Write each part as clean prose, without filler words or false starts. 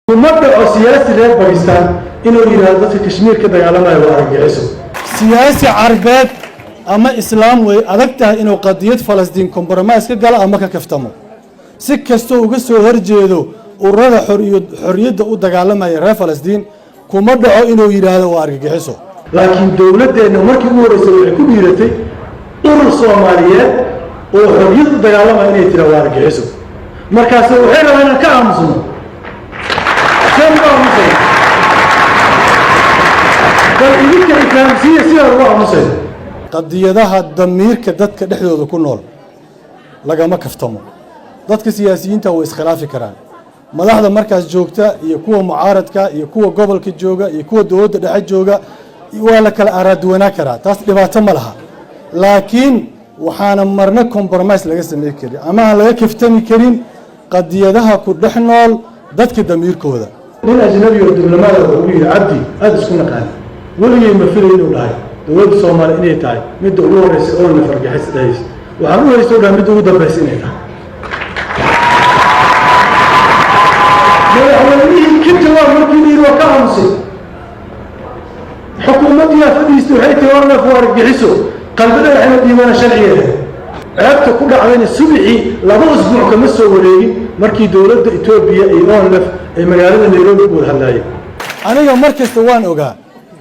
Kuma dhaco siyaasi reer Bakistan inuu yidhaahdo dadka Kashmiir ka dagaalamayo waa argagixiso. Siyaasi Carbeed ama Islaam way adag tahay inuu qadiyad Falastiin compromise ka galo ama ka kaftamo. Si kastoo uga soo horjeedo ururada xorriyadda u dagaalamaya reer Falastiin, kuma dhaco inuu yidhaahdo waa argagixiso. Laakiin dowladdeenna markii ugu horreysay waxay ku dhiiratay urur Soomaaliyeed oo xorriyad u dagaalamaya inay tira waa argagixiso. Markaase waxay rabaan inaan ka aamusno. Seen uga aamusay? Bal idinka ifahamsiiya sidaan uga aamusay. Qadiyadaha damiirka dadka dhexdooda ku nool lagama kaftamo. Dadka siyaasiyiinta way iskhilaafi karaan, madaxda markaas joogta iyo kuwa mucaaradka iyo kuwa gobolka jooga iyo kuwa dowladda dhexe jooga waa la kala araaduwanaa karaa, taas dhibaato ma laha. Laakiin waxaana marna compromise laga samey karin ama aan laga kaftami karin qadiyadaha ku dhex nool dadka damiirkooda. Nin ajnabi oo diblomaada wuxuu ku yidhi: "Cabdi, aada isku naqaani, weligay ma filay inuu dhahay dowladda Soomaaliya inay tahay midda ugu horreysa oo na fargixis dhahaysa. Waxaan u haysta u dhahay midda ugu dambaysa inay tahay." Madaxweynihii ka jawaab markii la yidhi, waa ka aamusay. Xukuumaddiyaa fadhiistay, waxay tiri ONLF waa argagixiso. Qalbi Dhagaxna dhiibana sharcigeeda. Ceebta ku dhacdayna, subixii 2 usbuuc kama soo wareegin markii dowladda Etoobiya iyo ONLF ay magaalada Nairobi ku wada hadlaayeen. Aniga mar kasta waan ogaa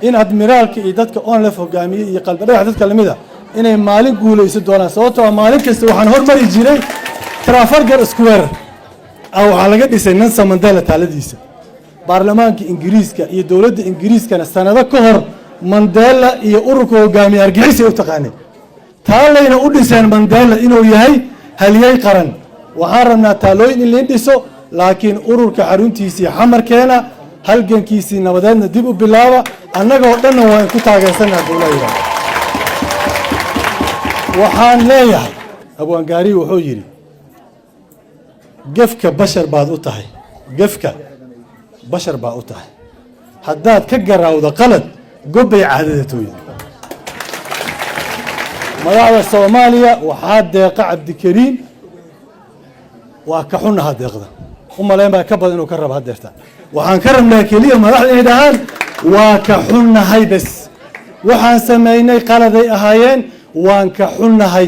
in admiraalka iyo dadka ONLF hogaamiyey iyo Qalbi Dhagax dadka lamida inay maalin guulaysan doonaan, sababtoo ah maalin kasta waxaan hormari jiray Trafalgar Square. Waxaa laga dhisay Nelson Mandela taaladiisa. Baarlamaanka Ingiriiska iyo dowladda Ingiriiskana sanado ka hor Mandela iyo ururka hogaamiye argixisay u taqaaneen, taalayna u dhiseen Mandela inuu yahay halyey qaran. Waxaan rabnaa taalooyin in liin dhiso, laakiin ururka xaruntiisii Xamarkeena, halgankiisii nabadeedna dib u bilaaba. Annagoo dhanna waa in ku taageersanaa dowlaha yidhahda. Waxaan leeyahay, abwaangaarihi wuxuu yidhi: "Gefka bashar baad u tahay, gefka bashar baa u tahay, haddaad ka garaawdo qalad gobbay caadada tooyda." Madaxda Soomaaliya waxaa deeqa Cabdikariin, waa ka xunaha deeqda u malayn baa ka badan inuu ka rabo hadeerta. Waxaan ka rabnaa keliya madaxda inay dhahaan: "Waa ka xunnahay, bes, waxaan samaynay qaladay ahaayeen, waan ka xunnahay."